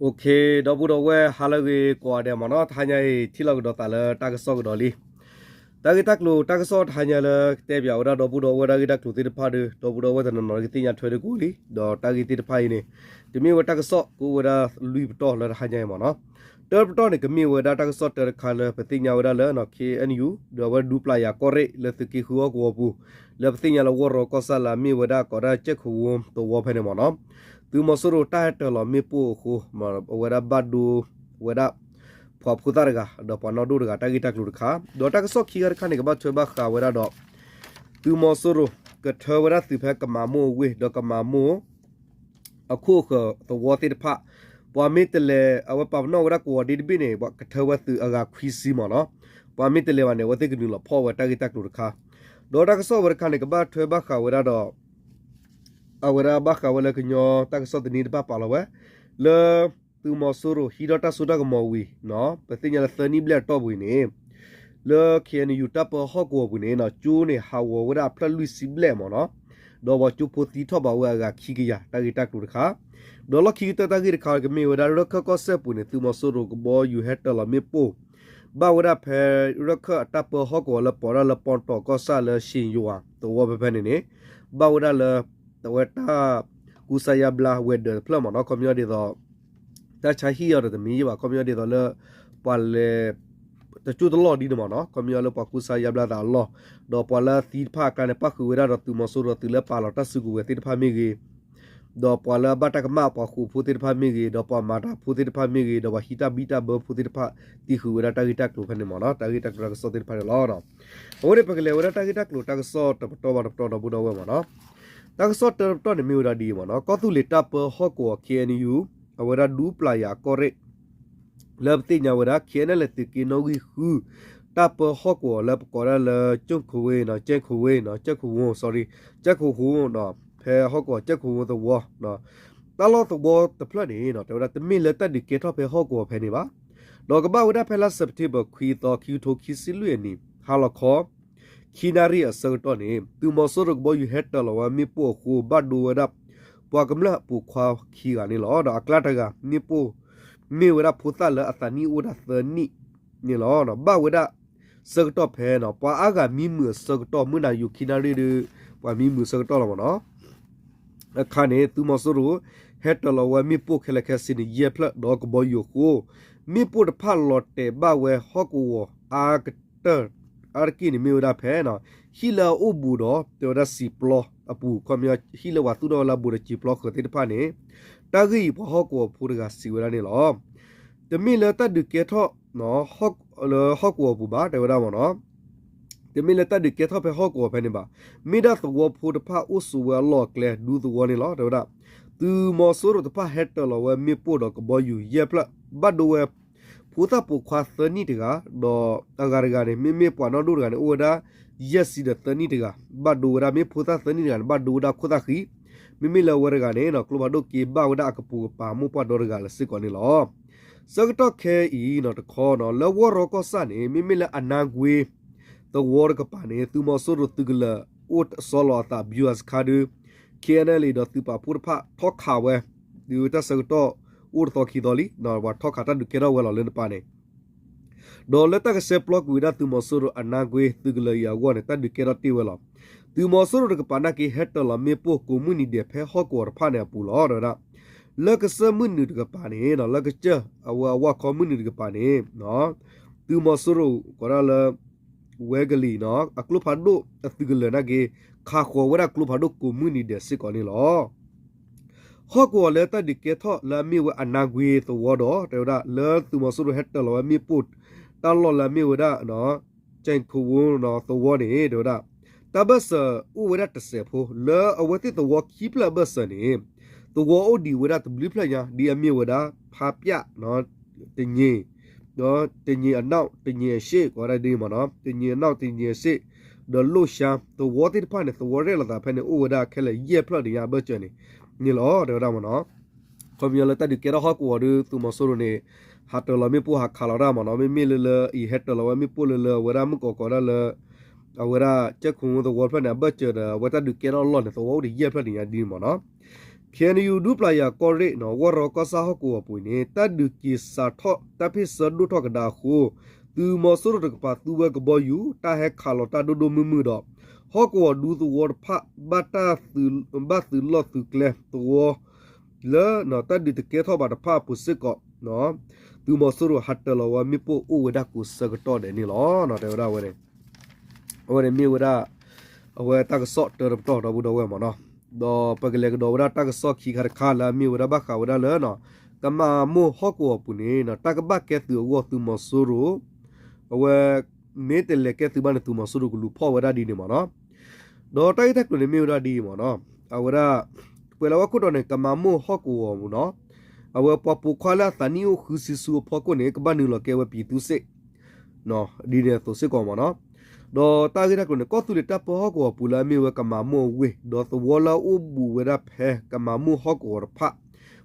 ဒီပုၢ်ဒီဝဲၢ်ဟါလၢအဂ့ၤကိးဂၤဒဲးမ့ၢ်နီၤ, တဟါညါအံၤ ထံၣ်လိာ်ကဒီးသးလၢတၢ်ကစီၣ်ကဒီးလံ. တၢ်ဂ့ၢ်တၢ်ကျိၤတၢ်ကစီၣ်တဟါညါလၢ ကတဲပၠးဝဲဒၣ်ဒီပုၢ်ဒီဝဲၢ်တၢ်ဂ့ၢ်တၢ်ကျိၤသ့ၣ်တဖၣ်ဒီး ဒီပုၢ်ဒီဝဲၢ်တနီၤနီၤကသ့ၣ်ညါထွဲဒၣ်ကိးလံ. ဒီးတၢ်ဂ့ၢ်သ့ၣ်တဖၣ်အံၤန့ၣ် တမ့ၢ်ဝဲတၢ်ကစီၣ်ကအိၣ်ဝဲဒၣ်လွံၢ်ပတီၢ်လၢတဟါညါအံၤမ့ၢ်နီၤ. တၢ်ပတီၢ်န့ၣ် ကမ့ၢ်ဝဲဒၣ်တၢ်ကစီၣ်တၢတခါလၢ ပသ့ၣ်ညါဝဲဒၣ်လၢ ခ့ၣ်အဲၣ်ယူၣ် ဒီးအဝဲဒူပျၢ်ယၤကီၢ်ရ့ၣ် လၢသုးက့ဃုဟီၣ်ကဝီၤပူၤ လၢပသ့ၣ်ညါလၢဝီၢ်ရီကီၢ်ဆၣ်လၢအမ့ၢ်ဝဲဒၣ်ကိးဒၣ်ကၠဲၣ်ခိၣ်ဝူသဝီဖဲန့ၣ်မ့ၢ်နီၤ. သုးမီၤစိရိၤတၢ်ဟဲတၢၤလီၤမ့ၣ်ပိၢ်အဃိ အဝဲဒၣ်ဘၣ်ဒိဝဲဒၣ် ပှၤဖိသၣ်တဂၤ ဒီးပှၤနီၢ်ဒိၣ်တဂၤ တၢ်ဂ့ၢ်တၢ်ကျိၤတခါ, ဒီးတၢ်ကစီၣ်ခံခါတခါန့ၣ် ကဘၣ်ထွဲဘၣ်ဃးဝဲဒၣ်ဒီး သုးမီၤစိရိၤ ကထၢဝဲဒၣ်သုးဖဲကမၤမိၢ်အဝ့ၢ် ဒီးကမၤမိၢ် အခိၣ်အဃၢၤသဝီသ့ၣ်တဖၣ်, ပှၤမ့ၢ်တလဲၤ အဝဲပာ်ပနီၣ်ဝဲဒၣ်ကဝီၤဒ့တဘ့ၣ်န့ၣ် ကထၢဝဲသုးအဂၤခွံဆံမ့ၢ်နီၤ. ပှၤမ့ၢ်တလဲၤဘၣ်န့ၣ် အဝဲသ့ၣ်ကနုာ်လီၤဖီၣ်ဝဲတၢ်ဂ့ၢ်တၢ်ကျိၤတခါ, ဒီးတၢ်ကစီၣ်ဝဲတခါန့ၣ် ကဘၣ်ထွဲဘၣ်ဃးဝဲဒၣ်ဒီး အဝဲဒၣ်ဘၣ်ဃးဝဲလၢကညီတၢ်ကစီၣ်သန့တဖၣ်ပာ်လီၤဝဲ လၢ သုးမီၤစိရိၤဟံးထီၣ်တၢ်စိတၢ်ကမီၤဝံၤ ပသ့ၣ်ညါလၢသၢနံၣ်ဘျဲၣ်အတီၢ်ပူၤအံၤန့ၣ် လၢ ခ့ၣ်အဲၣ်ယူၣ် တၢ်ပၢဟီၣ်ကဝီၤပူၤန့ၣ် ကၠိန့ၣ်ဟးဂီၤဝဲဒၣ်အဖျၢၣ်လွံၢ်ဆံဘျဲၣ်မ့ၢ်နီၤ, ဒီးပှၤကၠိဖိသံထီၣ်ဘၣ်ဝဲအဂၤခံကယၤ တၢ်ဂ့ၢ်တၢ်ကျိၤတခါ, ဒီးလီၢ်ခံကတၢၢ်တၢ်ဂ့ၢ်တခါကမ့ၢ်ဝဲဒၣ် ရၢၢ်ခၢၣ်ကီၢ်စဲၣ်ပူၤန့ၣ် သုးမီၤစိရိၤကဘီယူၤဟဲတၢၤလီၤမ့ၣ်ပိၢ် ဘၣ်ဝဲဒၣ်ဖဲ ရၢၢ်ခၢၣ်အတၢ်ပၢဟီၣ်ကဝီၤလၢပိာ်ဒၣ်လၢပီတီၢ်ကီၢ်ဆၣ်လၢ ရှ့ယွၤ သဝီဖဲဖဲန့ၣ်န့ၣ် ဘၣ်ဝဲဒၣ်လၢ အဝဲတၢ်ကူစါယါဘျါဝဲၤဒၢးတဖျၢၣ်မ့ၢ်နီၤ, ခီပညီဒ်သိး တၢ်ဆါဟံၣ်အီၤဒီးတမံၤယံၣ်ဘၣ် ခီပညီဒ်သိးလၢ ပှၤလဲၤ တကၠိၢ်တလီၢ်ဒ်န့ၣ်မ့ၢ်နီၤ, ခီပညီလၢပှၤကူစါယါဘျါသးအလီၢ်, ဒီးပှၤလၢသံတဖၣ်အကျါန့ၣ် ပၣ်ဃုာ်ဝဲဒၣ်ဒီးသုးမီၤစိရိၤသုးလၢပာ်လီၤတၢ်စုကဝဲၤသ့ၣ်တဖၣ်မ့ၢ်ဂ့ၤ ဒီးပှၤလၢအဘၣ်တၢ်ကမၣ်ပှၤဃိာ်ဖိသ့ၣ်တဖၣ်မ့ၢ်ဂ့ၤ ဒီးပှၤမၤတၢ်ဖိသ့ၣ်တဖၣ်မ့ၢ်ဂ့ၤ ဒီးပှၤဟံးတၢ်ဘံၣ်တၢ်ဘၢဖိသ့ၣ်တဖၣ် သံဃုာ်ဝဲဒၣ်တၢ်ဂ့ၢ်တၢ်ကျိၤဖဲန့ၣ်မ့ၢ်နီၤ, တၢ်ဂ့ၢ်တၢ်ကျိၤတၢ်ကစီၣ်သ့ၣ်တဖၣ်န့ၣ်လီၤ. အဝဲန့ၣ်ပကလဲၤဝဲဒၣ်တၢ်ဂ့ၢ်တၢ်ကျိၤတၢ်ကစီၣ်တပတီၢ်ဘၣ်တပတီၢ်ဒီပုၢ်ဒီဝဲၢ်မ့ၢ်နီၤ, တၢ်ကစီၣ်တၢတပတီၢ်န့ၣ်မ့ၢ်ဝဲဒၣ်ဒ်အံၤမ့ၢ်နီၤ, ကီၢ်သူလ့ၤတၢ်ပၢဟီၣ်ကဝီၤ ခ့ၣ်အဲၣ်ယူၣ် အဝဲဒၣ်ဒူပျၢ်ယၤကီၢ်ရ့ၣ် လၢပသ့ၣ်ညါဝဲဒၣ် ခ့ၣ်အဲၣ်ယူၣ် လၢသုးက့နီၣ်ဂံၢ်ဃု တၢ်ပၢဟီၣ်ကဝီၤလၢပကိးဒၣ်လၢ ကၠဲၣ်ခိၣ်ဝူ ကၠဲၣ်ခိၣ်ဝူ sorry ကၠဲၣ်ခိၣ်ဝူ ဖဲဟီၣ်ကဝီၤကၠဲၣ်ခိၣ်ဝူသဝီ တၢ်လီၢ်သဝီတဖျၢၣ်န့ၣ် တဲဝဲဒၣ်တမ့ၢ်လၢတၢ်ဒုးကဲထီၣ်ဖဲဟီၣ်ကဝီၤဖဲန့ၣ်ဘၣ်, ဒီးကဘၣ်ဝဲဒၣ်ဖဲလါစဲးပထ့ဘၢၣ်ခွံသီ ခံကထိခံဆံလွံၢ်အနံၣ် ဟါလီၤခီ ခံနၣ်ရံၣ်အဆၢကတီၢ်န့ၣ် သုးမီၤစိရိၤကဘီယူၤဟဲတၢၤလီၤဝဲမ့ၣ်ပိၢ်အဃိ ဘၣ်ဒိဝဲဒၣ် ပှၤကမျၢၢ်ပိာ်ခွါခံဂၤန့ၣ်လီၤ. ဒီးအကျါတဂၤ မ့ၣ်ပိၢ် မ့ၢ်ဝဲဒၣ်ဖိသၣ်လၢအသးနံၣ်အိၣ်ဝဲဒၣ်သၢနံၣ်န့ၣ်လီၤ. ဘၣ်ဝဲဒၣ်ဆၢကတီၢ်ဖဲ ပှၤအါဂၤမံမုာ်အဆၢကတီၢ် မုၢ်နၤယိၤခံနၣ်ရံၣ်ဒီး ပှၤမံမုာ်အဆၢကတီၢ်လီၤမ့ၢ်နီၤ. အခါန့ၣ် သုးမီၤစိရိၤ ဟဲတၢၤလီၤဝဲမ့ၣ်ပိၢ်ခဲလၢာ်ခဲဆ့န့ၣ် ယဲၢ်ဖျၢၣ် ဒီးကဘီယူၤအဃိ မ့ၣ်ပိၢ်တဖၣ်လီၤတဲာ်ဘၣ်ဝဲဟီၣ်ကဝီၤအါကတၢၢ် အါတက့ၢ်န့ၣ်မ့ၢ်ဝဲဒၣ်ဖဲ ဟံၣ်လၢအအိၣ်ဘူးဒီး တဲဝဲဒၣ်စံာ်ပျီအပူၤ ခီပညီ ဟံၣ်လၢပှၤသူၣ်ထီၣ်ဝဲလၢအဘူးဒီးစံာ်ပျီဃၢၤသ့ၣ်တဖၣ်န့ၣ် တၢ်ဂ့ၢ်အံၤပှၤဟီၣ်ကဝီၤဖိတဂၤစံးဝဲဒၣ်န့ၣ်လီၤ. တမ့ၢ်လၢတၢ်ဒုးကဲထီၣ် လၢဟီၣ်ကဝီၤပူၤဘၣ် တဲဝဲဒၣ်မ့ၢ်နီၤ. တမ့ၢ်လၢတၢ်ဒုးကဲထီၣ်ဖဲဟီၣ်ကဝီၤဖဲန့ၣ်ဘၣ်. မ့ၢ်ဒၣ်သဝီဖိတဖၣ်အိၣ်ဆိးဝဲအလီၢ်အကျဲ ဒူသဝီန့ၣ်လီၤ တဲဝဲဒၣ်. သုးမီၤစိရိၤတဖၣ်ဟဲတၢၤလီၤဝဲမ့ၣ်ပိၢ်ဒီးကဘီယူၤယဲၢ်ဖျၢၣ် ဘၣ်ဒိဝဲ ဖိသၣ်ပိာ်ခွါသၢနံၣ်တဂၤ ဒီးအဂၤတဂၤန့ၣ် မ့မ့ၢ်ပှၤနီၢ်ဒိၣ်တဂၤန့ၣ် အိၣ်ဝဲဒၣ် ယဲၢ်ဆံဒီးသၢနံၣ်တဂၤ ဘၣ်ဒိဝဲဒၣ် မ့ၢ်ဖိသၣ်သၢနံၣ်တဂၤန့ၣ် ဘၣ်ဒိဝဲဒၣ်ခိၣ်သၣ်ဃံ မ့မ့ၢ်လၢအဝဲတဂၤန့ၣ် ကျိဖးဒိၣ်က့ဘၣ်ဝဲဒၣ်အကပိာ်ကပၤမိၢ်ပှၢ်ဒီတဂၤလၢစ့ၢ်ကီးန့ၣ်လီၤ. ဆၢကတီၢ်ခဲအံၤတခီ လၢဝီၢ်ရီကီၢ်ဆၣ်န့ၣ် မ့မ့ၢ်လၢအနါကွ့ သဝီတကပၤန့ၣ် သုးမီၤစိရိၤသုးကလၢၤအိၣ်အစီလီၤအသး ဗျူဟာစခန်း ဒီး ခ့ၣ်အဲၣ်ယူၣ် ဒီးသုးပာ်ဖှိၣ်တဖၣ်ထီၣ်ခးဝဲ ဒ်တၢ်ဆၢကတီၢ်အိၣ်တသီခံသီလံ ပှၤထီၣ်ခးတၢ်ဒုးကဲထီၣ်ဝဲလီၤလၢနပၤန့ၣ် ဒီးလၢတၢ်ကဆှဲပျီကွံာ်ဝဲဒၣ်သုးမီၤစိရိၤအနါကွ့သုးကလၢၤအံၤအဂီၢ်န့ၣ် တၢ်ဒုးကဲထီၣ်တ့ၢ်ဝဲလီၤ. သုးမီၤစိရိၤတကပၤနာ်က့ ဟဲတၢၤလီၤမ့ၣ်ပိၢ်ကိးမုၢ်နံၤဒဲးဖဲဟီၣ်ကဝီၤတဖၣ်န့ၣ်အပူၤလီၤ တဲဝဲဒၣ်. လၢကစၢၢ်မုၢ်နုာ်တကပၤန့ၣ် လၢကစၢၢ်အဝဲအဝၢ်ခီမုၢ်နုာ်တကပၤန့ၣ် သုးမီၤစိရိၤကိးဒၣ်လၢ ဝဲကလံၤ အကျိဖးဒိၣ်အသုးကလၢၤနာ်က့ ခးဃီၤဝဲဒၣ်ကျိဖးဒိၣ်ကိးမုၢ်နံၤဒဲးစ့ၢ်ကီးန့ၣ်လီၤ. ဟီၣ်ကဝီၤလၢတၢ်ဒုးကဲထီၣ်လၢအမ့ၢ်ဝဲအနါကွ့သဝီဒီး တဲဝဲဒၣ် လၢသုးမီၤစိရိၤဟဲတၢၤလီၤဝဲမ့ၣ်ပိၢ် တၢ်လီၢ်လၢအမ့ၢ်ဝဲဒၣ် ကၠဲၣ်ခိၣ်ဝူသဝီန့ၣ် တဲဝဲဒၣ် တၢ်ဘၢၣ်စၢၤအိၣ်ဝဲဒၣ်တစဲးဖိ လၢအဝဲသ့ၣ်သဝီခံဖျၢၣ်အဘၢၣ်စၢၤန့ၣ် သဝီအိၣ်ဒံးဝဲဒၣ်တဘျုးဖျၢၣ်ညါ ဒ်အမ့ၢ်ဝဲဒၣ် ဖါပျၣ် တည့ၣ် တည့ၣ်အနောက် တည့ၣ်အရှေ့ ကိးဝဲဒၣ်ဒ်န့ၣ်မ့ၢ်နီၤ တည့ၣ်အနောက် တည့ၣ်အရှေ့ ဒီးလိၣ်ရှါ သဝီသ့ၣ်တဖၣ်န့ၣ် သဝီရဲၣ်လီၤသးဖဲန့ၣ် အိၣ်ဝဲဒၣ်ခဲလၢာ်ယဲၢ်ဖျၢၣ်တညါအဘၢၣ်စၢၤန့ၣ် န့ၣ်လီၤ တဲဝဲဒၣ်မ့ၢ်နီၤ. ခီပညီလၢတၢ်ဒုးကဲထီၣ်ဟီၣ်ကဝီၤဒီး သုးမီၤစိရိၤန့ၣ် ဟးတၢၤလီၤမ့ၣ်ပိၢ်ဟးခးလီၤတၢ်မ့ၢ်နီၤ မ့မ့ၢ်လၢလၢအံၤဟဲတၢၤလီၤဝဲမ့ၣ်ပိၢ်လၢလၢအဝဲဒၣ်မုၢ်ကီးကိးဒၣ်လၢ အဝဲဒၣ်ကၠဲၣ်ခိၣ်ဝူသဝီဖျၢၣ်န့ၣ် အဘၢၣ်စၢၤဒီး အဝဲတၢ်ဒုးကဲထီၣ်အလီၢ်န့ၣ် သဝီအိၣ်ဒံးယဲၢ်ဖျၢၣ်တညါဒ်န့ၣ်မ့ၢ်နီၤ. ခ့ၣ်အဲၣ်ယူၣ် ဒူပျၤယၤကီၢ်ရ့ၣ် ဝီၢ်ရီကီၢ်ဆၣ်ဟီၣ်ကဝီၤပူၤန့ၣ် တၢ်ဒုးက့ၤစးထီၣ် တၢ်ဖ့ၣ်ဆၢဒိၣ်ထီၣ်ကဒါအဃိ သုးမီၤစိရိၤတကပၤသူဝဲကဘီယူၤ တၢ်ဟဲခးလီၤတၢ်ဒိၣ်ဒိၣ်မုၢ်မုၢ်ဒီး ဟီၣ်ကဝီၤဒူသဝီတဖၣ် ဘၣ်သုးလီၢ်သုးကျဲသဝီ လၢတၢ်ဒုးတကဲထီၣ်ဘၣ်တဖၣ်အပူၤစ့ၢ်ကီး သုးမီၤစိရိၤဟးတၢၤလီၤဝဲမ့ၣ်ပိၢ်အိၣ်ဝဲဒၣ်ကိးဆၢကတီၢ်ဒဲးန့ၣ်လီၤ. တဲဝဲဒၣ်ဝဲန့ၣ် အဝဲန့ၣ်မ့ၢ်ဝဲဒၣ် အဝဲတၢ်ကစီၣ်တၢတပတီၢ်ဒီပုၢ်ဒီဝဲၢ်မ့ၢ်နီၤ, ဒီးပကလဲၤကဒီးဝဲဒၣ်တၢ်ကစီၣ်ခံခါတခါလၢအမ့ၢ်ဝဲဒၣ်ဘၣ်ဃးဝဲဒၣ်လၢ ကမၤမိၢ်ဟီၣ်ကဝီၤပူၤန့ၣ် တၢ်ကဘၣ်ကဲသုးအဂီၢ်သုးမီၤစိရိၤ အဝဲ မ့ၢ်တလဲၤကဲသုးဘၣ်န့ၣ် သုးမီၤစိရိၤကလူၤဖီၣ်ဝဲဒၣ်ဒ်န့ၣ်မ့ၢ်နီၤ, ဒီးတၢ်ဂ့ၢ်တၢ်ကျိၤန့ၣ်မ့ၢ်ဝဲဒၣ်ဒ်အံၤမ့ၢ်နီၤ, အဝဲဒၣ် ပှဲၤလၢဝဲခိၣ်တီန့ၣ် ကမၤမိၢ်ဟီၣ်ကဝီၤမ့ၢ်နီၤ, အဝဲပှၤပိာ်ခွါလၢအသးနံၣ်အိၣ်ဃုဆံဆူအဖီခိၣ်န့ၣ် ကဘၣ်နုာ်လီၤကဲဝဲပံၤသူစ့ၣ် ဒ်န့ၣ်အသိးစ့ၢ်ကီးမ့ၢ်နီၤ, ဒီးတၢ်ဂ့ၢ်တၢ်ကျိၤန့ၣ် ကီၢ်သူလ့ၤတၢ်ပၢဟီၣ်ကဝီၤပူၤလၢအမ့ၢ်ဝဲကမၤမိၢ်အဝ့ၢ် ဒီးသဝီလၢအအိၣ်ဘူးဝဲဒၣ်ဖဲကမၤမိၢ်ဟီၣ်ကဝီၤတဖၣ်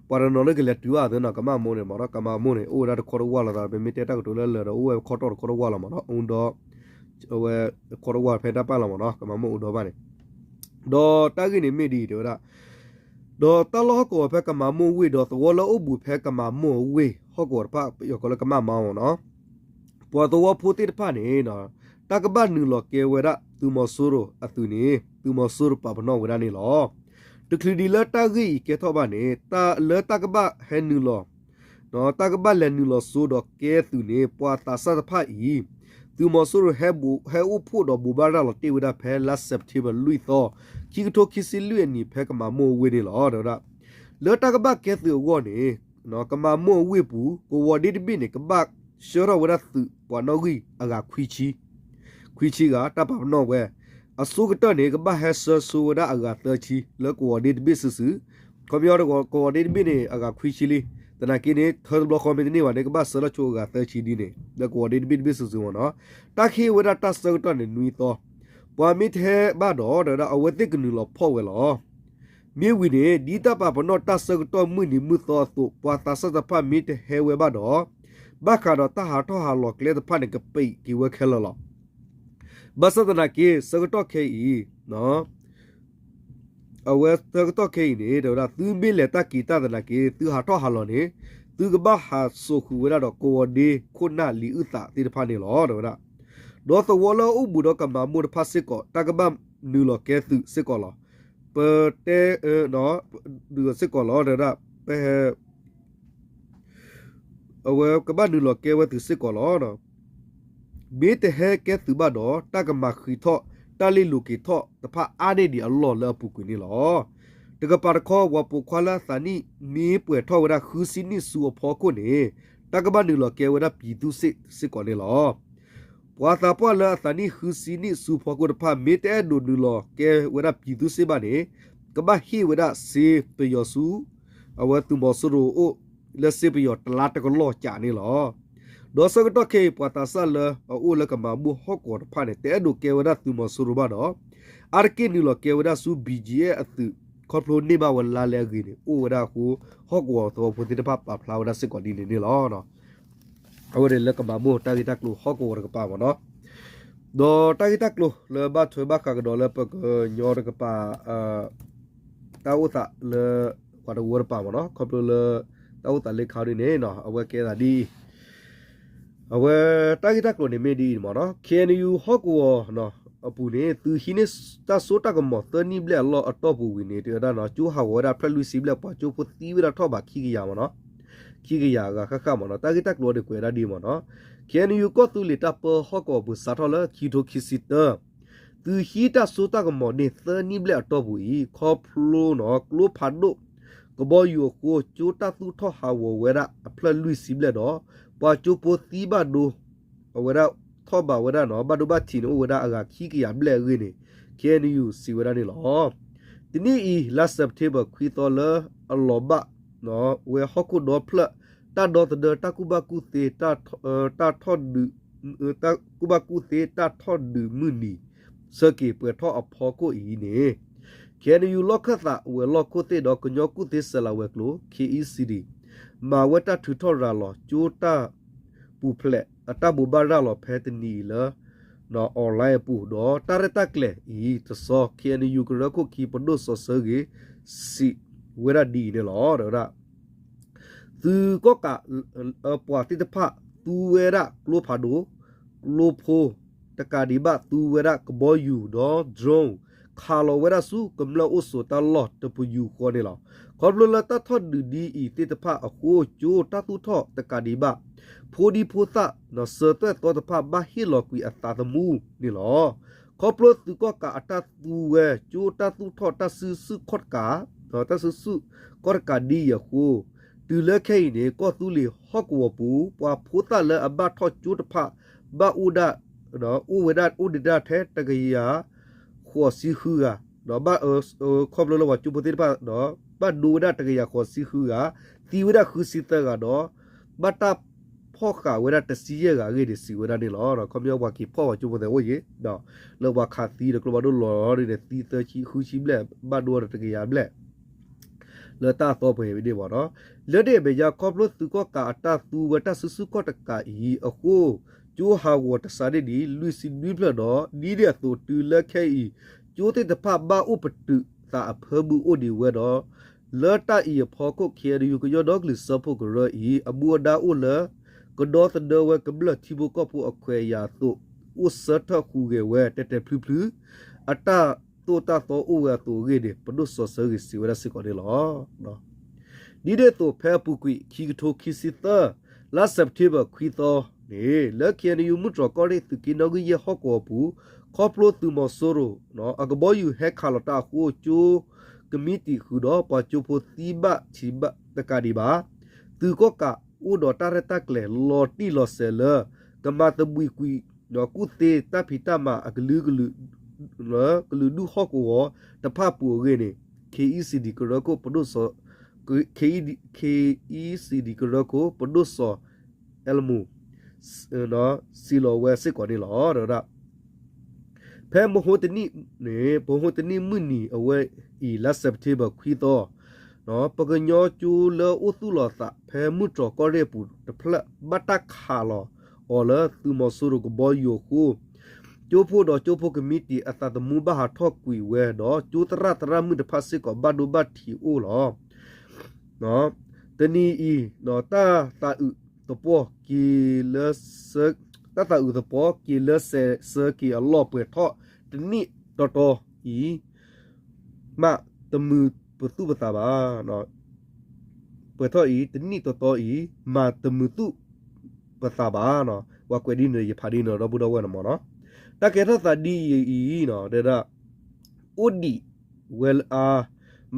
ပှၤတနီၤလၢကလဲၤတုၤဘၣ်သ့နီၤ ကမၤမိၢ်န့ၣ်မ့ၢ်နီၤ, ကမၤမိၢ်န့ၣ် အိၣ်ဝဲဒၣ်တခီတဝၢ်လီၤသး ပမ့ၢ်တဲတၢ်ကတိၤလၢလၢာ်ဒီး အိၣ်ဝဲခီတီၢ်တခီတဝၢ်လီၤမ့ၢ်နီၤ, အူဒီး အဝဲခီတဝၢ်ဖဲတၢ်ပာ်လီၤမ့ၢ်နီၤ ကမၤမိၢ်အူဒီးဘၣ်န့ၣ်, ဒီးတၢ်ဂ့ၢ်န့ၣ်မ့ၢ်ဒ်အံၤ တဲဝဲဒၣ် ဒီးတၢ်လီၢ်ဟီၣ်ကဝီၤဖဲကမၤမိၢ်ဝ့ၢ် ဒီးသဝီလၢအအိၣ်ဘူးဖဲကမၤမိၢ်အဝ့ၢ် ဟီၣ်ကဝီၤတဖၣ် ပယီၤကိးလၢကမၣ်မါမ့ၢ်နီၤ ပှၤသဝီဖိသ့ၣ်တဖၣ်န့ၣ် တၢ်ကဘၣ်နုာ်လီၤကဲဝဲဒၣ်သုးမီၤစိရိၤအသုးန့ၣ် သုးမီၤစိရိၤပာ်ပနီၣ်ဝဲဒၣ်န့ၣ်လီၤ. တချုးဒံးလၢတၢ်ဂ့ၢ်အံၤကဲထီၣ်ဘၣ်န့ၣ် လၢတၢ်ကဘၣ်ဟဲနုာ်လီၤ တၢ်ကဘၣ်လဲၤနုာ်လီၤစိဒီးကဲသုးန့ၣ် ပှၤသးစၢ်တဖၣ်အံၤ သုးမီၤစိရိၤ ဟဲအိၣ်ဖှိၣ်ဒီးဘိးဘၣ်ရၤလီၤတ့ၢ်ဝဲဒၣ်ဖဲလါစဲးပထ့ဘၢၣ်လွံၢ်သီ ခံကထိခံဆံလွံၢ်အနံၣ် ဖဲကမၤမိၢ်အဝ့ၢ်န့ၣ်လီၤ. တဲဝဲဒၣ် လၢတၢ်ကဘၣ်ကဲသုးအဂီၢ်န့ၣ် ကမၤမိၢ်အဝ့ၢ်ပူၤ ကဝီၤဒ့တဘ့ၣ်န့ၣ် ကဘၣ်ဆှၢထီၣ်ဝဲဒၣ်သုးပှၤနီၣ်ဂံၢ်အဂၤခွံဆံ ခွံဆံဂၤ တၢ်ပာ်ပနီၣ်ဝဲ အဆိကတၢၢ်န့ၣ် ကဘၣ်ဟဲဆှၢဆိဝဲဒၣ်အဂၤသၢဆံ လၢကဝီၤဒ့တဘ့ၣ်စုာ်စုာ်, ခီပညီ ကဝီၤဒ့တဘ့ၣ်န့ၣ် အဂၤခွံဆံလံ, သနာ်က့န့ၣ် ထၢတဘျီဃီမ့ၢ်တန့ၢ်ဘၣ်န့ၣ် ကဘၣ်ဆှၢထီၣ်ဆိအဂၤသၢဆံဒ်န့ၣ် လၢကဝီၤဒ့တဘ့ၣ်တဘ့ၣ်စုာ်စုာ်မ့ၢ်နီၤ, တၢ်ဟ့ၣ်ဝဲဒၣ်တၢ်ဆၢကတီၢ်န့ၣ်နွံသီ, ပှၤမ့ၢ်တဟဲဘၣ်ဒီး တဲဝဲဒၣ် အဝဲသ့ၣ်ကနုာ်လီၤဖီၣ်ဝဲလီၤ. မ့ၢ်ဝံၤန့ၣ် ဒ်တၢ်ပာ်ပနီၣ်တၢ်ဆၢကတီၢ်မုၢ်နံၤမုၢ်သီအသိး ပှၤသးစၢ်တဖၣ်မ့ၢ်တဟဲဝဲဘၣ်ဒီး ဘၣ်ဃးဒီးတၢ်ဟးထီၣ်ဟးလီၤကျဲတဖၣ်န့ၣ် ကပံာ်က့ၤဝဲခဲလၢာ်လီၤ. ဘၣ်ဆၣ်သနာ်က့ ဆၢကတီၢ်ခဲအံၤ အဝဲဆၢကတီၢ်ခဲအံၤန့ၣ် တဲဝဲဒၣ် သုမ့ၢ်လဲၤတၢ်က့ၤတၢ်သနာ်က့ သုဟးထီၣ်ဟးလီၤန့ၣ် သုကဘၣ်ဟးစိာ်ဃုာ်ဝဲဒၣ်ဒီးကဝီၤဒ့ခိၣ်နၢ်လံာ်အုၣ်သးသ့ၣ်တဖၣ်န့ၣ်လီၤ တဲဝဲဒၣ်. ဒီးသဝီလၢအအိၣ်ဘူးဒီးကမၤမိၢ်တဖၣ်စ့ၢ်ကီး တၢ်ကဘၣ်နုာ်လီၤကဲသုးစ့ၢ်ကီးလီၤ. ပတဲ ဒုးစ့ၢ်ကီးလီၤ တဲဝဲဒၣ် ပဟဲ အဝဲကဘၣ်နုာ်လီၤကဲဝဲသုးစ့ၢ်ကီးလီၤ. မ့ၢ်တဟဲကဲသုးဘၣ်ဒီး တၢ်ကမၤဃံးထီၣ် တၢ်လ့ၣ်လိၤက့ၤထီၣ်တဖၣ်အါန့ၢ်ဒံးအလီၢ်လၢအပူၤကွံာ်န့ၣ်လီၤ. တကပၤတခီ ပှၤပိာ်ခွါလၢအသးနံၣ်မ့ၢ်ပှဲၤထီၣ်ဝဲဒၣ်ဃုဆံနံၣ်ဆူအဖီခိၣ်န့ၣ် တၢ်ကဘၣ်နုာ်လီၤကဲဝဲဒၣ်ပံၤသူစ့ၣ်စ့ၢ်ကီးန့ၣ်လီၤ. ပှၤသးပှၢ်လၢအသးနံၣ်ဃုဆံနံၣ်ဆူဖီခိၣ်တဖၣ် မ့ၢ်တအဲၣ်ဒိးနုာ်လီၤကဲဝဲဒၣ်ပံၤသူစ့ၣ်ဘၣ်န့ၣ် ကဘၣ်ဟ့ၣ်ဝဲဒၣ်စ့ပယီၤဆူ အဝဲသုးမီၤစိရိၤအိၣ် လၢစ့ပယီၤတလါတကလီၢ်ကးန့ၣ်လီၤ. ဒီးဆၢကတီၢ်ခဲအံၤ ပှၤသးစၢ်လၢအအိၣ်လၢကမၤမိၢ်ဟီၣ်ကဝီၤတဖၣ်န့ၣ် တအဲၣ်ဒိးကဲဝဲဒၣ်သုးမီၤစိရိၤဘၣ်ဒီး အါတက့ၢ်နုာ်လီၤကဲဝဲဒၣ်ဆူ ဘံၣ်ကၠံၣ်အဲၣ် အသုး ခီဖျိန့ၢ်ဘၣ်ဝဲလါလဲအဂ့ၢ်န့ၣ် အိၣ်ဝဲဒၣ်အဃိ ဟီၣ်ကဝီၤသဝီဖိသ့ၣ်တဖၣ်ပာ်ဖျါဝဲဒၣ်စ့ၢ်ကီးဒ်န့ၣ်န့ၣ်လီၤ. အဝဲန့ၣ်လၢကမၤမိၢ်တၢ်ဂ့ၢ်တၢ်ကျိၤဟီၣ်ကဝီၤတကပၤမ့ၢ်နီၤ. ဒီးတၢ်ဂ့ၢ်တၢ်ကျိၤလၢဘၣ်ထွဲဘၣ်ဃးကဒီးလၢပကညီတကပၤ တၢ်အိၣ်သးလၢ ပှၤတဝၢတပၤမ့ၢ်နီၤ ခီဖျိလၢ တၢ်အိၣ်သးလၢခါဒ်န့ၣ်နီၤ အဝဲကဲသးဒ်အံၤ အဝဲ တၢ်ဂ့ၢ်တၢ်ကျိၤန့ၣ်မ့ၢ်ဒ်အံၤမ့ၢ်နီၤ ခ့ၣ်အဲၣ်ယူၣ် ဟီၣ်ကဝီၤအပူၤန့ၣ် သုးဟံးန့ၢ်တၢ်စိတၢ်ကမီၤသၢနံၣ်ဘျဲၣ်အလီၢ်အတီၢ်ပူၤဝံၤန့ၣ် တဲဝဲဒၣ်နီၤ ကၠိဟးဂီၤဝဲဒၣ်ဖျၢၣ်လွံၢ်ဆံဘျဲၣ် ပှၤကၠိဖိသံဝဲဒၣ်ထီၣ်ဘးခံကယၤမ့ၢ်နီၤ ခံကယၤအဂၤဃၣ်ဃၣ်မ့ၢ်နီၤ တၢ်ဂ့ၢ်တၢ်ကျိၤန့ၣ်ကွဲးဒၣ်ဒ်အံၤမ့ၢ်နီၤ ခ့ၣ်အဲၣ်ယူၣ် ကီၢ်သူလ့ၤတၢ်ပၢဟီၣ်ကဝီၤပူၤစးထီၣ်လၢခံကထိခံဆံတၢ သုးဟံးတၢ်စိတၢ်ကမီၤန့ၣ်သၢနံၣ်ဘျဲၣ်အတီၢ်ပူၤအံၤ ခီဖျိနီၤ ကျိဖးဒိၣ် ကဘီယူၤအဃိ ကၠိတၢ်သူၣ်ထီၣ်ဟးဂီၤဝဲဒၣ်အဖျၢၣ်လွံၢ်ဆံဘျဲၣ်ဒီး ပှၤကၠိဖိသံဘၣ်ဒိ အဝဲဒၣ်ထီၣ်ဘးဝဲဒၣ်နီၤ ဘၣ်ဒိဘၣ်ထံးန့ၣ်အိၣ်ဝဲဒၣ်အဂၤခံကယၤဘျဲၣ်အဂ့ၢ်န့ၣ် ခ့ၣ်အဲၣ်ယူၣ် စံးဝဲဒၣ်န့ၣ်လီၤ. တနံၣ်အံၤ လါစဲးပထ့ဘၢၣ်ခွံသီလၢအလီၤဘၣ် ဝဲဟီၣ်ခိၣ်ဒီဖျၢၣ် တၢ်ဒီသဒၢ တၢ်ကူၣ်ဘၣ်ကူၣ်သ့ တၢ်ထီၣ်ဒုး တၢ်ကူၣ်ဘၣ်ကူၣ်သ့ တၢ်ထီၣ်ဒုးမုၢ်နံၤ ဆၢက့ၤပှဲၤထီၣ်အဖီခိၣ်အံၤန့ၣ် ခ့ၣ်အဲၣ်ယူၣ် လီၢ်ခၢၣ်သးဝဲၤလီၢ်ခိၣ်သ့ၣ်ဒီး ကညီကူၣ်သ့စဲးလၤဝဲၤကျိၤ ခ့ၣ်အံၣ်စံၣ်ဒံၣ် မၤဝဲတၢ်ထုးထီၣ်ရၤလီၤ ကၠိတၢ်ပူၤဖျဲးအတၢ်ဘိးဘၣ်ရၤလီၤဖဲတနံၤအံၤလၢ online အပူၤ ဒီးတၢ်ရဲၣ်တၢ်ကျဲၤအံၤတဆီ ခ့ၣ်အဲၣ်ယူၣ် ကရၢခိၣ်ခံ ပဒိၣ်စီၤဆၢဂ့ၤ စံး ဝဲဒၣ်ဒ်အံၤန့ၣ်လီၤ. ဒီးဝဲဒၣ် သုးကီၣ်ကး ပှၤသ့ၣ်တဖၣ် သူဝဲဒၣ်ကျိဖးဒိၣ် ကျိဖိ တကးဒံးဘၣ် သူဝဲဒၣ်ကဘီယူၤဒီး drone ခးလီၤဝဲဒၣ်ဆူကမျၢၢ်အိၣ်ဆိးတၢ်လီၢ်တပယူာ်ဃီန့ၣ်လီၤ. ခီဖျိလၢတၢ်ထီၣ်ဒုးဒ်အံၤသ့ၣ်တဖၣ်အဃိ ကၠိတၢ်သူၣ်ထီၣ်တကးဒံးဘၣ် ဖိဒံဖိသၣ် စၢၤသွဲၣ်သီတဖၣ် ဘၣ်ဟ့ၣ်လီၤကွံာ်အသးသမူန့ၣ်လီၤ. ခီဖျိသုးကီၣ်ကးအတၢ်သူဝဲ ကၠိတၢ်သူၣ်ထီၣ်တၢ်စုဆူၣ်ခီၣ်တကး တၢ်စုဆူၣ်ခီၣ်တကးဒ်အံၤအဃိ တုၤလၢခဲအံၤန့ၣ် ကီၢ်သူလ့ၤဟီၣ်ကဝီၤပူၤ ပှၤဖိသၣ်လၢအဘၣ်ထီၣ်ကၠိတဖၣ် ဘၣ်အိၣ်ဒၣ် အိၣ်ဝဲဒၣ် အိၣ်ဒံးဒၣ်ထဲတကယၤဃိးဆံဃုဂၤ ဒီးဘၣ် ခီဖျိလၢပှၤကၠိဖိသ့ၣ်တဖၣ်ဒီး ဘၣ်ဒိဝဲဒၣ်တကယၤဃိးဆံဃုဂၤ, သံဝဲဒၣ်ဃုဆံသၢဂၤဒီး ဘၣ်တၢ်ဖီၣ်ဃာ်ဝဲဒၣ်တဆံယဲၢ်ဂၤအဂ့ၢ်န့ၣ် စံးဝဲဒၣ်န့ၣ်လီၤ. ခီပညီပှၤက့ၤဖီၣ်ပှၤကၠိဖိသ့ၣ်အိၣ်ယံၤ လၢပှၤခးသံဒီးကျိဖးဒိၣ်လီၤန့ၣ် သံသၢဆံဃုဆံဘျဲၣ် ဘၣ်ဒိဒီးတကယၤဘျဲၣ် လၢတၢ်အသီပှဲၤန့ၣ်မ့ၢ်နီၤ. လၢန့ၣ်အမဲာ်ညါ ခီဖျိသုးကီၣ်ကးအတၢ်သူဝဲတၢ်စုဆူၣ်ခီၣ်တကးအံၤအဃိ ကၠိဟးဂီၤတစးန့ၣ်ဒံး လွံၢ်ဆံနွံဖျၢၣ်ဒီး ဒ်န့ၣ်အသိးတုၤလၢခဲအံၤ ကၠိသ့ၣ်တဖၣ်ဘၣ်အိၣ်ပတုာ်သးအဖၢမုၢ်အိၣ်ဒံးဝဲဒီး လၢတၢ်အံၤအဖီခိၣ် ခ့ၣ်အဲၣ်ယူၣ် ကညီဒီကလုာ်စၢဖှိၣ်ကရၢအံၤ အမူအဒါအိၣ်လၢ ကဒီသဒၢဝဲကမျၢၢ်ထံဖိကီၢ်ဖိအခွဲးအယာ်အသိး အိၣ်ဆၢထၢၣ်ဟူးဂဲၤဝဲ တဲာ်တဲာ်ဖျုဖျု အတၢ်သိၣ်တၢ်သီအိၣ်ဝဲအသိးအဂ့ၢ်န့ၣ် ပဒိၣ်စီၤဆၢဂ့ၤစံးဝဲဒၣ်စ့ၢ်ကီးန့ၣ်လီၤ. ဒ်န့ၣ်အသိး ဖဲအပူၤကွံာ် ခံကထိခံဆံသၢ လါစဲးပထ့ဘၢၣ်ခွံသီန့ၣ် လၢ ခ့ၣ်အဲၣ်ယူၣ် မုၢ်တြီၢ်ကီၢ်ရ့ၣ် သုးက့နီၣ်ဂံၢ်ယဲၢ်ဟီၣ်ကဝီၤအပူၤ ခီဖျိသုးမီၤစိရိၤ အကဘီယူၤဟဲခးလီၤတၢ်အဃိ ကၠိကမံးတံာ်ဃုာ်ဒီးပှၤကၠိဖိသံဘၣ်ဆံးဘၣ်တကးဒံးဘၣ် သုးကီၣ်ကးအိၣ်ဒီးတၢ်ရဲၣ်တၢ်ကျဲၤလီၤတံၢ်လီၤဆဲးလၢ ကမၤသဘှံးကွံာ် ကူၣ်သ့တၢ်ဖံးတၢ်မၤအကလုာ်ကလုာ် ကလုာ်ဒူၣ်ဟီၣ်ကဝီၤတဖၣ်အပူၤအဂ့ၢ်န့ၣ် ခ့ၣ်အံၣ်စံၣ်ဒံၣ် ကရၢခိၣ်ပဒိၣ်စီၤ ခ့ၣ်အံၣ်စံၣ်ဒံၣ် ကရၢခိၣ်ပဒိၣ်စီၤ အဲလမူ စံးလီၤဝဲစ့ၢ်ကီးန့ၣ်လီၤ. ဒီးဝဲဒၣ် ဖဲမဟိတနံၣ်န့ၣ် မဟိတနံၣ်မုၢ်နံၤအဝဲအံၤ လါစဲးပထ့ဘၢၣ်ခွံသီ ပှၤကညီကၠိလၢအိၣ်သူၣ်လီၤအသး ဖဲမုၢ်တြီၢ်ကီၢ်ရ့ၣ်အပူၤတဖျၢၣ် ဘၣ်တၢ်ခးလီၤအီၤလၢသုးမီၤစိရိၤကဘီယူၤအဃိ ကၠိဖိဒီးကၠိဖိကမံးတံာ်အသးသမူဘၣ်ဟးထီၣ်ကွံာ်ဝဲဒီး ကၠိသရၣ်သရၣ်မုၣ်တဖၣ်စ့ၢ်ကီးဘၣ်ဒိဘၣ်ထံးအိၣ်လီၤ. တနံၤအံၤ တၢ်သးအုးသပှီၢ်က့ၤလၢ တၢ်သးအုးသပှီၢ်က့ၤလၢစဲးဆၢက့ၤအလီၢ် ပှဲၤထီၣ်တနံၣ်တီတီအံၤ မးတမုာ်ပသူၣ်ပသးဘၣ်. ပှဲၤထီၣ်အံၤ တနံၣ်တီတီအံၤ မးတမုာ်သူၣ်ပသးဘၣ်. ပှၤကွဲးဒ်န့ၣ် ယဖးဒ်န့ၣ်ဒီပုၢ်ဒီဝဲၢ်န့ၣ်မ့ၢ်နီၤ. တၢ်ကဲထီၣ်သးဒ်အံၤအံၤ တဲဒၣ် အိၣ်ဒံးဝဲအါ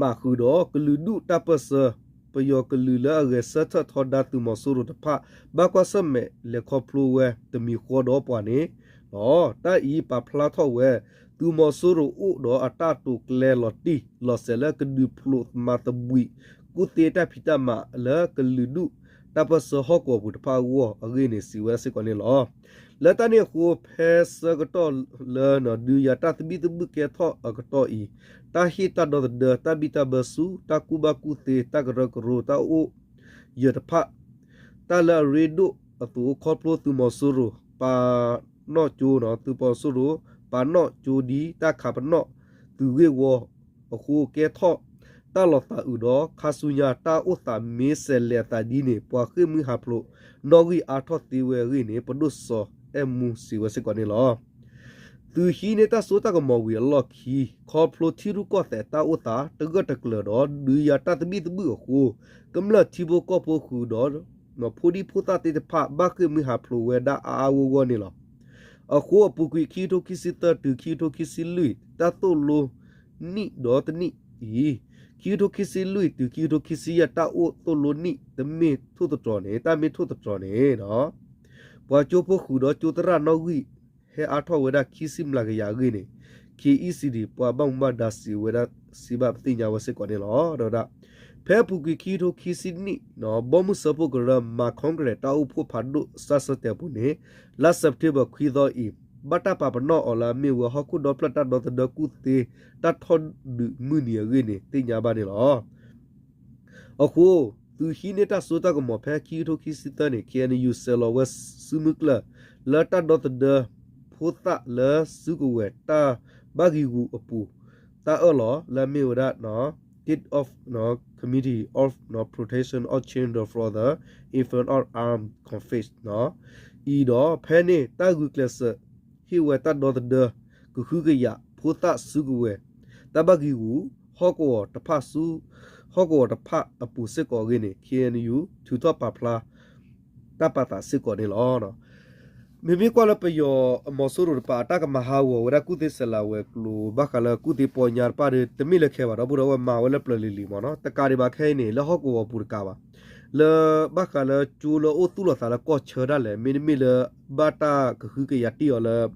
မးဃုာ်ဒီးကလုာ်ဒူၣ်တၢ်ပၢၢ်ဆၢ ပယီၤကလုာ်လၢအဂဲၤဆၢထၢၣ်ထီဒါသုးမီၤစိရိၤတဖၣ် ဘၣ်ကွၢ်ဆၢၣ်မဲာ်လဲၤခီဖျိဝဲတမံၤဃီဒီးပှၤန့ၣ်လီၤ. တၢ်အံၤပာ်ဖျါထီၣ်ဝဲ သုးမီၤစိရိၤအိၣ်ဒီးအတၢ်တိာ်ကျဲၤလီၤတံၢ်လီၤဆဲးလၢကဒုးဖျိးမၤသဘှံး ကူၣ်သ့တၢ်ဖံးတၢ်မၤလၢကလုာ်ဒူၣ်တၢ်ပၢၢ်ဆၢဟီၣ်ကဝီၤပူၤတဖၣ်အဂီၢ်အဂ့ၢ်န့ၣ် စံးဝဲဒၣ်စ့ၢ်ကီးန့ၣ်လီၤ. လၢတၢ်န့ၣ်အဃိ ဖဲဆၢကတီၢ်လၢ ဒုးယၤတၢ်သဘံၣ်သဘုၣ်ကဲထီၣ်အကတီၢ်အံၤ တၢ်ဟ့ၣ်တၢ်ဒီသဒၢ တၢ်ဘံၣ်တၢ်ဘၢဆူ တၢ်ကူၣ်ဘၣ်ကူၣ်သ့ တၢ်ကရၢကရိ တၢ်အိၣ်ယၢၤတဖၣ် တၢ်လၢအရ့ဒိၣ်အသိး ခီဖျိသုးမီၤစိရိၤ ပာ်နီၣ်ကၠိ သုးမီၤစိရိၤ ပာ်နီၣ်ကၠိဒ်တၢ်ခးပနီၣ်သုးဂ့ၢ်ဝီအဃိ ကဲထီၣ်တၢ်လီၤသးအုးဒီး ခါဆူညါတၢ်အိၣ်သးမ့ၢ်စဲးလဲၤအသးဒ်န့ၣ် ပှၤဃ့ၢ်မှံဟးဖျိး နီၣ်ဂံၢ်အါထီၣ်သ့ဝဲအဂ့ၢ်န့ၣ် ပဒိၣ်စီၤအဲၣ်မူစံးဝဲစ့ၢ်ကီးန့ၣ်လီၤ. သုးဟံးန့ၢ်တၢ်စိတၢ်ကမီၤဝံၤအလီၢ်ခံ ခီဖျိထံရူၢ်ကီၢ်သဲးတၢ်အိၣ်သးတဂၢၢ်တကျၢၤဒီး ဒုးယၤတၢ်သဘံၣ်သဘုၣ်အဃိ ကမျၢၢ်ထံဖိကီၢ်ဖိဃုာ်ဒီး ဖိဒံဖိသၣ်သ့ၣ်တဖၣ် ဘၣ်ဃ့ၢ်မှံဟးဖျိးဝဲဒၣ်အါအါဂီၢ်ဂီၢ်န့ၣ်လီၤ. အဃိအပူၤကွံာ် ခံကထိခံဆံသၢတုၤခံကထိခံဆံလွံၢ် တၢ်သိၣ်လိနံၣ်ဒီးတနံၣ်အံၤ, ခံကထိခံဆံလွံၢ်တုၤခံကထိခံဆံယဲၢ် တၢ်အိၣ်သိၣ်လိနံၣ် တမ့ၢ်ထိၣ်သတြီၤန့ၣ် တၢ်မ့ၢ်ထိၣ်သတြီၤန့ၣ်ဒီး ပှၤကၠိဖိဃုာ်ဒီးကၠိသရၣ်နီၣ်ဂံၢ် ဟဲအါထီၣ်ဝဲဒၣ်ခံဆံမျးကယၤအဂ့ၢ်န့ၣ် ခ့ၣ်အံၣ်စံၣ်ဒံၣ် ပှၤဘၣ်မူဘၣ်ဒါစံးဝဲဒၣ် စံးဘၣ်ပသ့ၣ်ညါဝဲစ့ၢ်ကီးန့ၣ်လီၤ. ဒီးဝဲဒၣ် ဖဲအပူၤကွံာ်ခံကထိခံဆံနံၣ် ဘီမုၢ်စၢဖှိၣ်ကရၢ မၤ Congress တၢ်အိၣ်ဖှိၣ်ဖးဒိၣ်စၢ်ဆၢတဲာ်အပူၤန့ၣ် လါစဲးပထ့ဘၢၣ်ခွံသီအံၤ ဘၣ်တၢ်ပာ်ပနီၣ်အီၤလၢအမ့ၢ်ဝဲဟီၣ်ခိၣ်ဒီဖျၢၣ်တၢ်ဒီသဒၢကူၣ်သ့ တၢ်ထီၣ်ဒုးမုၢ်နံၤအဂ့ၢ်န့ၣ် သ့ၣ်ညါဘၣ်န့ၣ်လီၤ. အဃိ သုးဟံးန့ၢ်တၢ်စိတၢ်ကမီၤဖဲခံကထိခံဆံသၢန့ၣ် ခ့ၣ်အဲၣ်ယူၣ် ဆဲးလီၤဝဲစုမုၢ်ကျၢၢ် လၢတၢ်ဒီသဒၢဖိသၣ်လၢစုကဝဲၤတၢ်ဘၣ်ဂံာ်ဂူာ်အပူၤ တၢ်အၢၣ်လီၤလၢအမ့ၢ်ဝဲဒၣ် Committee of Protection of Children from the Influence of Armed Conflict အံၤဒီး ဖဲန့ၣ်တၢ်ဂုာ်ကျဲးစၢး ဟ့ၣ်ဝဲတၢ်ဒီသဒၢ ကဟုကယာ်ဖိသၣ်စုကဝဲၤ တၢ်ဘၣ်ဂံာ်ဂူာ် ဟီၣ်ကဝီၤတဖၣ်ဆူ ဟီၣ်ကဝီၤတဖၣ်အပူၤစ့ၢ်ကီးအဂ့ၢ်န့ၣ် ခ့ၣ်အဲၣ်ယူၣ် ထုးထီၣ်ပာ်ဖျါ တၢ်ပာ်သးစ့ၢ်ကီးန့ၣ်လီၤ. မ့မ့ၢ်ကွၢ်လၢပယီၤအမီၤစိရိၤတပၤ အတၢ်ကမၤဟးဂီၤဝဲဒၣ်ကူၣ်သ့စဲးလၤဝဲၤကျိၤ ဘၣ်ဃးလၢကူၣ်သ့ပီညါတဖၣ်ဒီး တမ့ၢ်လၢခဲဘၣ်ဒီပုၢ်ဒီဝဲၢ် မၤဝဲလၢပျၢၤလံၤလံၤမ့ၢ်နီၤ. တကးဒံးဘၣ်ခဲအံၤန့ၣ် လၢဟီၣ်ကဝီၤပူၤတကးဘၣ် လၢဘၣ်ဃးလၢကၠိလၢအိၣ်သူၣ်လီၤသးလၢကီၢ်ဆၢဒၣ်လဲာ် မ့တမ့ၢ်လၢ ဘၣ်တၢ်ကဟုကယာ်တ့ၢ်အီၤလၢ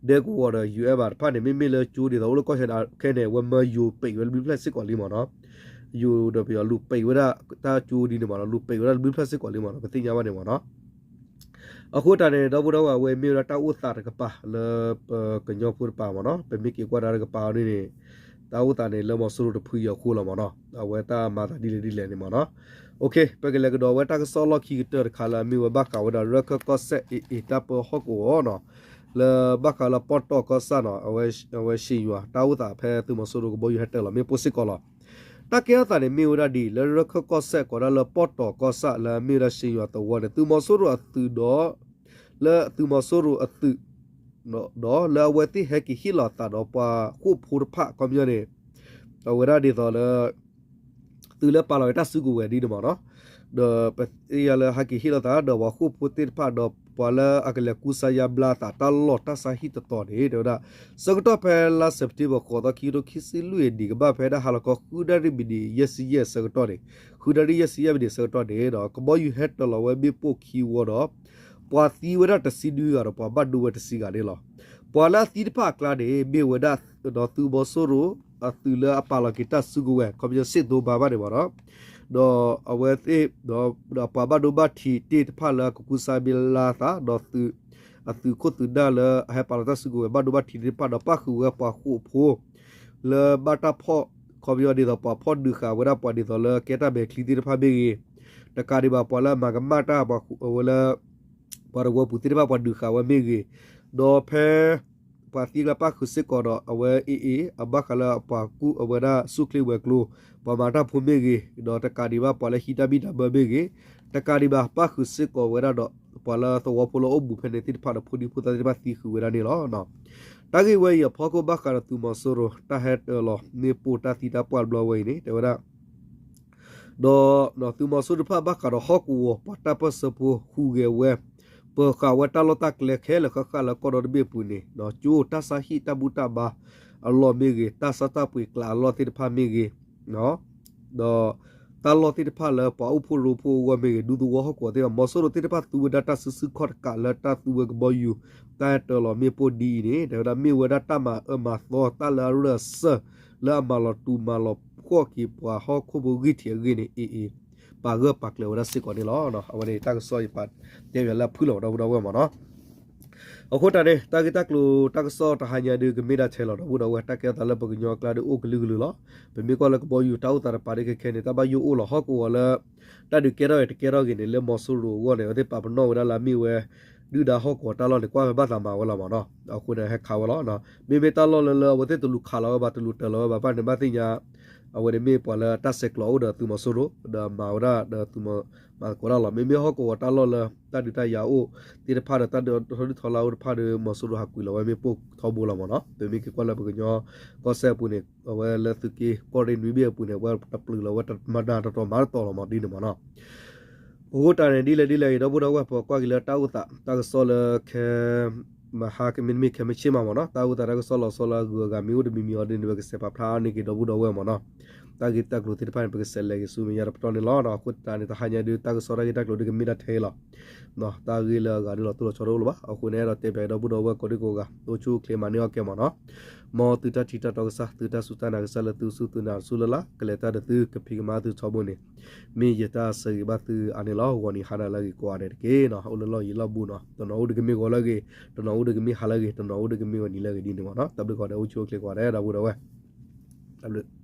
ဒဲကဝီၤဒီး ယူၤအဲၣ်ဘၣ်တဖၣ်န့ၣ် မ့မ့ၢ်လၢကၠိဒ်သိးအိၣ်လၢကီၢ်ဆၢခဲန့ၣ် အဝဲမၢယိၤပဲာ်ဝဲတဘျုးဖျၢၣ်စ့ၢ်ကီးလံမ့ၢ်နီၤ. ယိၤဒီးပယီၤလူၤပဲာ်ဝဲဒၣ်တၢ်ကၠိဒ်န့ၣ်မ့ၢ်နီၤ လူၤပဲာ်ဝဲဒၣ်တဘျုးဖျၢၣ်စ့ၢ်ကီးလံမ့ၢ်နီၤ ပသ့ၣ်ညါဘၣ်န့ၣ်မ့ၢ်နီၤ. အဃိတၢ်န့ၣ် ဒီပုၢ်ဒီဝဲၢ် အဝဲမ့ၢ်ဝဲဒၣ်တၢ်အိၣ်သးတကပၤလၢပကညီဖိတပၤမ့ၢ်နီၤ. ပမ့ၢ်က့ၤကွၢ်တၢ်တကပၤအီၤဒ်န့ၣ် တၢ်အိၣ်သးန့ၣ်လၢမီၤစိရိၤတဖုအံၤအဃိလီၤမ့ၢ်နီၤ. အဝဲတၢ်မၤသးဒ်လဲၣ်ဒ်လဲၣ်န့ၣ်မ့ၢ်နီၤ. ပကလဲၤကဒီးဝဲတၢ်ကစီၣ်လီၢ်ခံကတၢၢ်တခါလၢအမ့ၢ်ဝဲဘၣ်ဃးဝဲဒၣ် ရၢခၢၣ်ကီၢ်စဲၣ် အ့ၣ်အ့ၣ် တၢ်ပၢဟီၣ်ကဝီၤနီၤ လၢဘၣ်ဃးလၢပီၣ်တီၢ်ကီၢ်ဆၣ်နီၤ အဝဲ အဝဲရှ့ယွၤ တၢ်အိၣ်သးဖဲသုးမီၤစိရိၤကဘီယူၤဟဲတၢၤလီၤမ့ၣ်ပိၢ်စ့ၢ်ကီးလီၤ. တၢ်ကဲထီၣ်သးန့ၣ်မ့ၢ်ဝဲဒၣ်ဒ်အံၤ လၢရၢခၢၣ်ကီၢ်စဲၣ် ကိးဒၣ်လၢပီၣ်တီၢ်ကီၢ်ဆၣ် လၢအမ့ၢ်ဝဲဒၣ်ရှ့ယွၤသဝီန့ၣ် သုးမီၤစိရိၤအသုးဒီး လၢသုးမီၤစိရိၤအသုး ဒီးလၢအဝဲသ့ၣ်ဟဲက့ၤဟ့ၣ်လီၤသးဒီးပှၤဃိာ်ဖိတဖၣ် ခီပညီန့ၣ် အဝဲဒၣ်ဒ်သိးလၢ သုးလၢပာ်လီၤက့ၤတၢ်စုကဝဲၤဒ်န့ၣ်မ့ၢ်နီၤ. ဒီးပသ့ၣ်ညါလၢဟဲက့ၤဟ့ၣ်လီၤသးဒီးပှၤဃိာ်ဖိသ့ၣ်တဖၣ် ဒီးပှၤလၢအကလဲၤကူစါယါဘျါသးတၢ်လီၢ်တၢ်ဆါဟံၣ်တတီၤန့ၣ် တဲဝဲဒၣ် ဆၢကတီၢ်ဖဲလါစဲးပထ့ဘၢၣ် ဃိးသီ ခံကထိခံဆံလွံၢ်အနံၣ် ကဘၣ်ဖဲဒၣ်ဟါလီၤခီ ဃုနၣ်ရံၣ်မံးနံး ယဲၢ်ဆံယဲၢ်ဆၢကတီၢ်န့ၣ် ဃုနၣ်ရံၣ် ယဲၢ်ဆံယဲၢ်မံးနံးဆၢကတီၢ်န့ၣ်ဒီး ကဘီယူၤဟဲတၢၤလီၤဝဲမ့ၣ်ပိၢ်ခံဝီဒီး ပှၤသံဝဲဒၣ်တဆံနွံဂၤဒီး ပှၤဘၣ်ဒိဝဲတဆံဂၤန့ၣ်လီၤ. ပှၤလၢအသံတဖၣ်အကျါန့ၣ် မ့ၢ်ဝဲဒၣ် ဒီးသုးမီၤစိရိၤ အသုးလၢအပာ်လီၤက့ၤတၢ်စုကဝဲၤ ခီပညီ စစ်သုံးပါဘၣ်န့ၣ်မ့ၢ်နီၤ. ဒီးအဝဲသ့ၣ် ဒီးပှၤဘၣ်ဒိဘၣ်ထံးတ့ၢ်တဖၣ်လၢအကကူစါဘျါသး ဒီးသုး အသုးခိၣ်သုးနၢ်လၢအဟဲပာ်လီၤတၢ်စုကဝဲၤ ဘၣ်ဒိဘၣ်ထံးသ့ၣ်တဖၣ်ဒီး ပၣ်ဃုာ်ဝဲပှၤဃိာ်ဖိ လၢဘၣ်တၢ်ဖီၣ် ခီပညီဒ်သိးပှၤဖီၣ်ဒုးဃာ်ဝဲဒၣ်ပှၤဒ်သိးလၢကဲတၢ်မဲာ်ချံသ့ၣ်တဖၣ်မ့ၢ်ဂ့ၤ, တကးဒံးဘၣ်ပှၤလၢအမၤကမၣ်တၢ် ပှၤဝဲလၢ ပှၤတဝၢပူၤသ့ၣ်တဖၣ်ပှၤဒုးဃာ်ဝဲမ့ၢ်ဂ့ၤ, ဒီးဖဲ ပှၤသံအကျါပၣ်ဃုာ်စ့ၢ်ကီးဒီး အဝဲအ့ၣ်အ့ၣ် အဘၣ်ဃးလၢအပှၤကူၣ်အဝဲဒၣ်ဆူၣ်ချ့ဝဲၤကျိၤ ပှၤမၤတၢ်ဖိမ့ၢ်ဂ့ၤ, ဒီးတကးဒံးဘၣ်ပှၤလၢဟံးတၢ်ဘံၣ်တၢ်ဘၢမ့ၢ်ဂ့ၤ, တကးဒံးဘၣ်ပၣ်ဃုာ်စ့ၢ်ကီးဝဲဒၣ်ဒီး ပှၤလၢသဝီဖိလၢအိၣ်ဘူးဖဲန့ၣ်သ့ၣ်တဖၣ်ဒီးဖိဒံဖိသၣ်သ့ၣ်တဖၣ်သံဃုာ်ဝဲဒၣ်န့ၣ်လီၤ. တၢ်ဂ့ၢ်ဝဲအံၤအဖီခိၣ်ဘၣ်ဃးဒီးသုးမီၤစိရိၤ တၢ်ဟဲတၢၤလီၤမ့ၣ်ပိၢ်တၢ်သံတၢ်ပှၢ်တဘျီဝဲအံၤန့ၣ် တဲဝဲဒၣ် ဒီး သုးမီၤစိရိၤတဖၣ်ဘၣ်ဃးဒီးဟီၣ်ကဝီၤပှၤတၢ်ပၢၢ်ဆၢဖိဟူးဂဲၤဝဲ ပၢၤဃာ်ဝဲတၢ်လီၢ်တၢ်ကျဲခဲလၢာ်ဃၣ်ဃၣ်လၢကီၢ်ဒီတဘ့ၣ်အပူၤန့ၣ် ကၠိတၢ်ဆါဟံၣ်တၢ်ဘူၣ်တၢ်ဘါအလီၢ်မ့ၢ်ဂ့ၤ, တၢ်ဆါတၢ်ပှ့ၤကျးအလီၢ်သ့ၣ်တဖၣ်မ့ၢ်ဂ့ၤ ဒီး တၢ်လီၢ်သ့ၣ်တဖၣ်လၢပှၤအိၣ်ဖှိၣ်ရိဖှိၣ်အဂီၢ်မ့ၢ်ဂ့ၤ, ဒူသဝီဟီၣ်ကဝီၤသ့ၣ်တဖၣ် မီၤစိရိၤသ့ၣ်တဖၣ်သူဝဲဒၣ်တၢ်စုဆူၣ်ခီၣ်တကးလၢတၢ်သူဝဲကဘီယူၤ တၢ်ဟဲတၢၤလီၤမ့ၣ်ပိၢ်ဒ်အံၤန့ၣ် တဲဝဲဒၣ်မ့ၢ်ဝဲဒၣ်တၢ်မၤအၢမၤသီ တၢ်လၢအရၢၢ်အစၢၢ် လၢအမၤလီၤတူာ်မၤလီၤဖှီၣ်က့ၤပှၤဟီၣ်ခိၣ်ဖိဂံၢ်ထံးအဂ့ၢ်န့ၣ် အ့ၣ်အ့ၣ် ပာ်ဂၢၢ်ပာ်ကျၢၤဝဲဒၣ်စ့ၢ်ကီးန့ၣ်လီၤ. အဝဲန့ၣ်တၢ်ကစီၣ်ယပာ်တဲပၠးလၢအဖုၣ်လီၤဒီပုၢ်ဒီဝဲၢ်မ့ၢ်နီၤ. အဃိတၢ်န့ၣ် တၢ်ဂ့ၢ်တၢ်ကျိၤတၢ်ကစီၣ်တဟါညါဒုးကမ့ၢ်ဒၣ်ထဲလီၤ ဒီပုၢ်ဒီဝဲၢ် တၢ်ကဲထီၣ်သးလၢပကညီအကျါဒုးအိၣ်ကလုာ်ကလုာ်လီၤ. ပမ့ၢ်ကွၢ်လၢကဘီယူၤတၢ်အိၣ်သးတပၤဒ်ခဲခဲန့ၣ် တၢ်ဘၣ်ယိၣ်အိၣ်လီၤ ဟီၣ်ကဝီၤလၢ တၢ်ဒုးကဲထီၣ်ဂ့ၤတကဲထီၣ်ဂ့ၤန့ၣ် လၢမီၤစိရိၤအဂီၢ်န့ၣ် အဝဲသ့ၣ်ပာ်ပနီၣ်ဝဲဒၣ်လၢအမ့ၢ်ဝဲ ဒုၣ်ဒါဟီၣ်ကဝီၤတၢ်လီၢ်န့ၣ် ကွၢ်ဖဲဘၣ်သးမၤဝဲလီၤမ့ၢ်နီၤ. အဃိန့ၣ်ဟဲခးဝဲလီၤ. မ့မ့ၢ်တၢ်လီၢ်လၢလၢအဝဲသ့ၣ်တလူၤခးလီၤဝဲဘၣ် တလူၤတၢၤလီၤဝဲဘၣ် ဘၣ်န့ၣ်ဘၣ်သ့ၣ်ညါ အဝဲန့ၣ်မ့ၢ်ပှၤလၢတၢ်ဆဲးကျိးအိၣ်ဒီးသုးမီၤစိရိၤ ဒီးမၤဝဲဒၣ်ဒီးသုးမီၤ မၤသကိးတၢ်လီၤ. မ့မ့ၢ်ဟီၣ်ကဝီၤတၢ်လီၢ်လၢ တၢ်ဒုးတၢ်ယၤအိၣ်သ့ၣ်တဖၣ်ဒီး တၢ်ဒုးထီဒုၣ်ထီလါအိၣ်တဖၣ်ဒီး မီၤစိရိၤဟးကွံာ်လီၤဝဲမ့ၣ်ပိၢ်ထီဘိလီၤမ့ၢ်နီၤ. ပမ့ၢ်က့ၤကွၢ်လၢပကညီကီၢ်စဲၣ်အပူၤန့ၣ် အဝဲလၢသုးက့ကီၢ်ရ့ၣ်နွံဘ့ၣ်အပူၤန့ၣ် အဝဲတပျုာ်လီၤဝဲတမၤတၢ်တတီၤမၤတတီၤလီၤမ့ၢ်ဒ်န့ၣ်မ့ၢ်နီၤ. အဃိတၢ်န့ၣ် ဒ်လဲၣ်ဒ်လဲၣ်ဂ့ၤ ဒီပုၢ်ဒီဝဲၢ် ပကွၢ်က့ၤလၢတၢ်အိၣ်သး တၢ်ကစီၣ်လၢခဲ မဟါ မ့တမ့ၢ်ခဲမုၢ်ဆ့ၣ်မးမ့ၢ်နီၤ တၢ်အိၣ်သးတၢ်ကစီၣ်လီၤဆီလၢအဂုၤအဂၤမ့ၢ်အိၣ်တမံၤမံၤအီၤဒ်န့ၣ် ပကစဲးပာ်ဖျါအါန့ၢ်က့ၤဒီပုၢ်ဒီဝဲၢ်မ့ၢ်နီၤ. တၢ်ဂ့ၢ်တၢ်ကျိၤသ့ၣ်တဖၣ်န့ၣ် ပကစဲးလဲၤက့ၤဆူမဲာ်ညါတပတီၢ်န့ၣ်လီၤ. အဃိတၢ်န့ၣ် တဟါညါဒုးတၢ်ကစီၣ်တၢ်ဂ့ၢ်တၢ်ကျိၤဒုးကမ့ၢ်ဒၣ်ထဲလီၤ. တၢ်ဂ့ၢ်လၢအဂၤဒုးလီၤတိၢ်လီၤဆီတအိၣ်လၢၤဘၣ်. အဃိန့ၣ် အဲၣ်ဒိးတဲပၠးက့ၤဒီပုၢ်ဒီဝဲၢ်ကိးဒံကိးဂၤ အိၣ်ဆူၣ်အိၣ်ချ့မၤန့ၢ်အီၣ်ကဲမ့ၢ်နီၤ. မ်သုတၢ်ထံၣ်တၢ်တီကစၢ် သုတၢ်စူၢ်တၢ်နာ်ကစၢ်လၢသုစူၢ်သုနာ်တစူၢ်လၢ်လၢ် ကလဲၤတၢ်ဒီးသု ကဖံးကမၤသုထီဘိန့ၣ် မ့ၢ်ယတၢ်ဆၢဂ့ၤဘၣ်သုအါန့ၣ်လီၤ. ဂီၤနံၤဟါနၤလၢအဂ့ၤကိးဂၤဒဲးတက့ၢ်နီၤ. အိၣ်လၢလီၢ်ယံၤလီၢ်ဘူးနီၤ. တနီၤအိၣ်ဒုးကမ့ၢ်ဂီၤလၢအဂ့ၤ, တနီၤအိၣ်ဒုးကမ့ၢ်ဟါလၢအဂ့ၤ, တနီၤအိၣ်ဒုးကမ့ၢ်ဝဲနံၤလၢအဂ့ၤဒ်န့ၣ်မ့ၢ်နီၤ. တၢ်ဘျုးကိးဂၤဒဲး အိၣ်ဆူၣ်အိၣ်ချ့ကိးဂၤဒဲး ဒီပုၢ်ဒီဝဲၢ် တၢ်ဘျုး